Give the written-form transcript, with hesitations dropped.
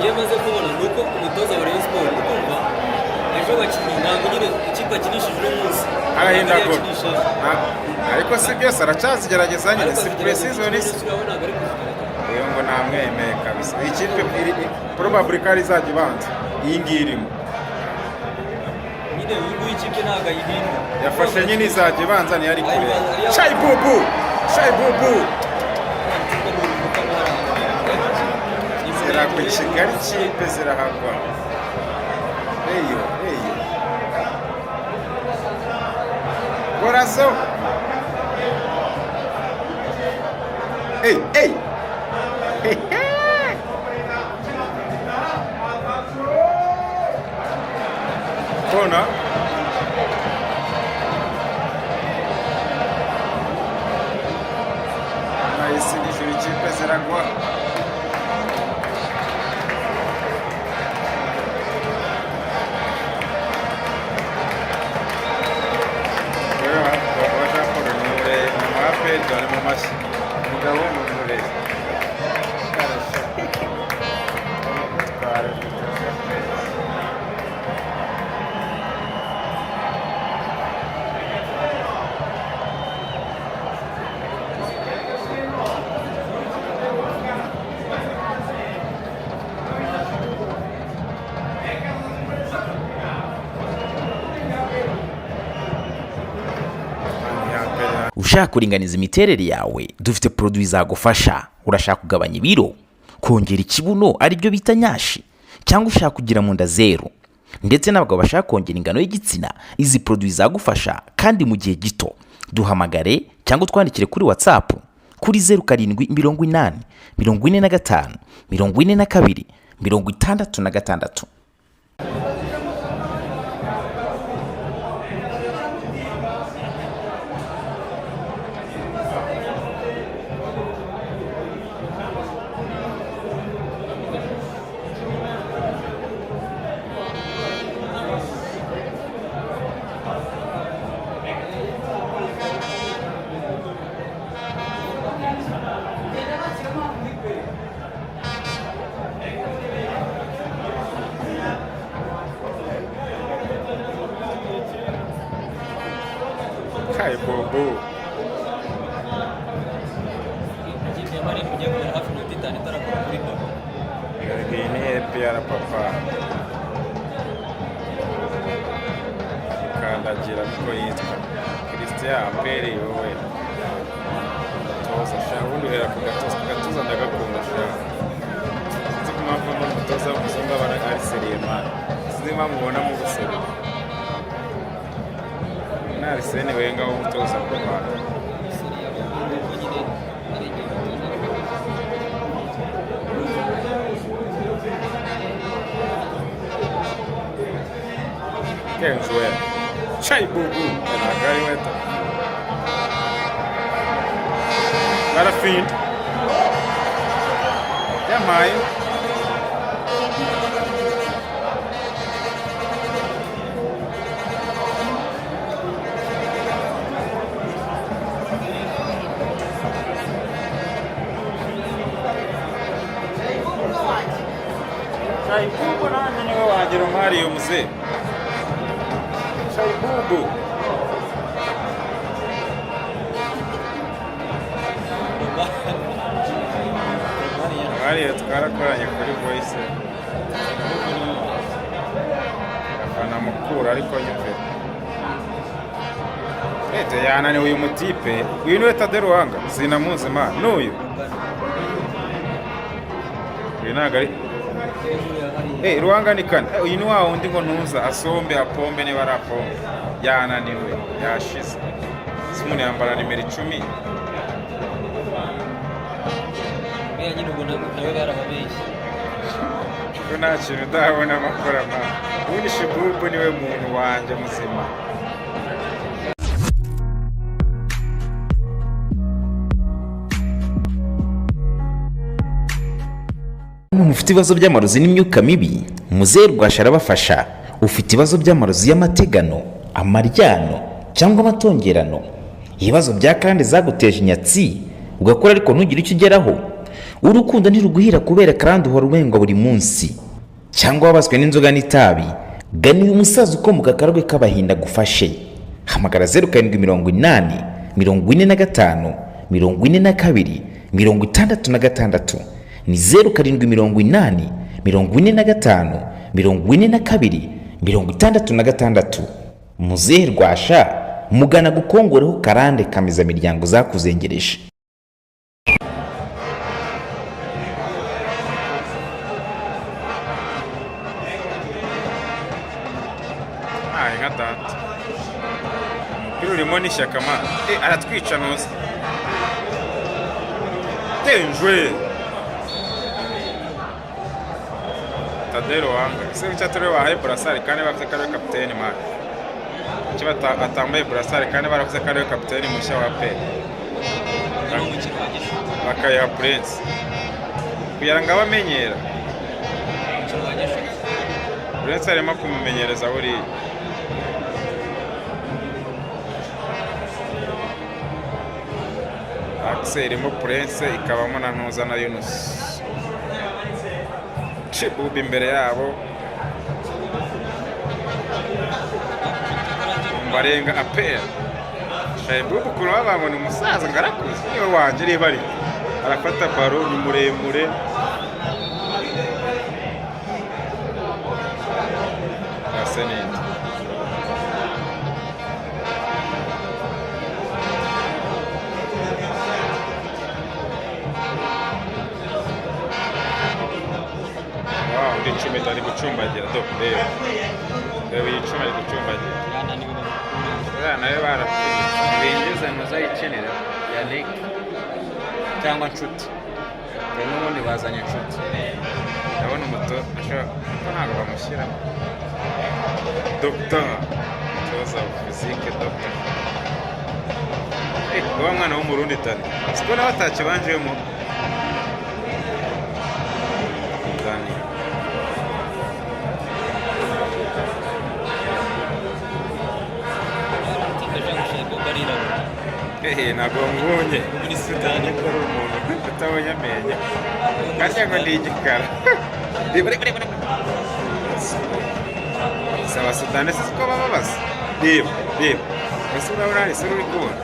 Ngiye maze kubona ni uko umutoza wa Rayon Sports ukumva ejo bakinnyi ntabwo nyine ikipe akinishije uno munsi Arahindagura. Yakinishije. Ariko si byose, aracyazigerageza nyine, Ariko si azigerageza. pre-season Uno se. munsi urabona ntabwo ari kuzigerageza. Uyu ngo namwemeye kabisa. Iyi kipe probably ko ari izajya ibanza iyi ngiyi irimo. Nyine uyu nguyu ikipe ntabwo ayihindura. Yafashe nyine izajya ibanza, niyo ari kureba. Ayibanza. Shayibubu, Shayibubu. Ikipe ni urukuta rw'ahantu. Ziragwa i Kigali, ikipe zirahagwa. Eyo eyo, gorazo, ey ey. Kona. Nahise nijoro ikipe ziragwa. Rero wa Jean Paul ni umuraperi, dore mu mashyi umugabo w'umurezi. Twara. Ushaka kuringaniza imiterere yawe, dufite produit zagufasha. Urashaka kugabanya ibiro, kongera ikibuno, aribyo bita nyashi, cyangwa ushaka kugira mu nda zeru, ndetse n'abagabo bashaka kongera ingano y'igitsina, izi produit zagufasha kandi mu gihe gito. Duhamagare cyangwa utwandikire kuri WhatsApp kuri 0780454266. Kai bobo. Ikipe ya Marine igiye kumara hafi iminota 5 itarakora kuri balo. Iyi ni APR papa. Kandagira niko yitwa. Christian Ampere wowe. Toza sha, ubundi uhera ku gatuza, ku gatuza ndagakunda sha. Sinzi ko impamvu mbona umutoza w'umuzungu aba ari seriye man. Sinzi impamvu ubona mu buseriye. Ni Arsene Wenger w'umutoza ku Rwanda. Seriya nuko nyine hari igihe umutoza. Kenzuwe. Shaibubu. Ntabwo ari we ta. Barafinda. Yampaye. Shaibubu nanjye niwe wagira umwariye muzee. Shaibubu. Mwariye twarakoranye kuri voice. Afana mukura ariko nyumve. Ete yananiwe uyu mutipe. Uyu niwe Tade Ruhanga. Sinamuzi man. N'uyu. Uyu ntabwo ari. Ruhanga ni kane. Uyu ni wa wundi ngo ntuza asombe apombe niba ari apombe. Yananiwe, yashize. Si umuntu yambara nimero 10. Buriya nyine ubwo nawe barababeshye. Ko nta kintu ndabona amakora ma. Ubundi Shibubu niwe muntu wanjye muzima. Mufite ibibazo by'amarozi n'imyuka mibi, muzehe Rwasha arabafasha. Ufite ibibazo by'amarozi y'amategano, amaryano cyangwa amatongerano, ibibazo bya karande zaguteje inyatsi ugakora ariko ntugire icyo ugeraho. Urukundo ntiruguhira kubera kandi uhora ubengwa buri munsi, cyangwa wabaswe n'inzoga n'itabi? Gana uyu musaza ukomoka akarwe k'abahinda agufashe. Hamagara 0780 45 42 66. Ni 0780 45 42 66. Muzehe Rwasha, mugana gukongoreho karande kameza miryango zakuzengereje. Ah, nka data. Umupira urimo n'ishyaka ma. Aratwica ntuzi. Tenjwe. Tadero wanga. Ese kuki atari we bahaye brassard kandi bavuze ko ari we kapiteni man? Kuki atambaye brassard kandi baravuze ko ari we kapiteni mushya wa APR? Ni umukino wa gishuti. Bakayiha Prince. Kugira ngo abe amenyera. Umukino wa gishuti. Prince arimo kumumenyereza buriya. Axe irimo Prince, ikabamo na Ntuza na Yunus. Chibuba imbere yabo. Mbarenga APR. Shaibubu ukuntu baba ngo ni umusaza ngo arakuze. Niwe wanjye reba ari. Arafata baro, ni muremure. Ase ninde? Wow, undi icumi ari gucumbagira. Do, reba. Reba iyi icumi ari gucumbagira. Yananiwe, bamukure. Uriya nawe barapfuye. Binjiza ntuzayikinira Yannick cyangwa Nshuti. Dore n'ubundi bazanye Nshuti. Ndabona umuto ashobora ko ntabwo bamushyiramo. Dogita, umutoza wa physique, dogita. Wa mwana w'Umurundi Tani. Siko nawe atakibanjemo. Tani. Arirabura. Hehe, ntabwo bamubonye. Muri Sudani. Ko ari umuntu utabonye amenyo. Kandi ngo ni igikara. Reba, reba, reba, reba. Si Abasudani si ko baba basa. Reba, reba. Ese urabona hari isura uri kubona?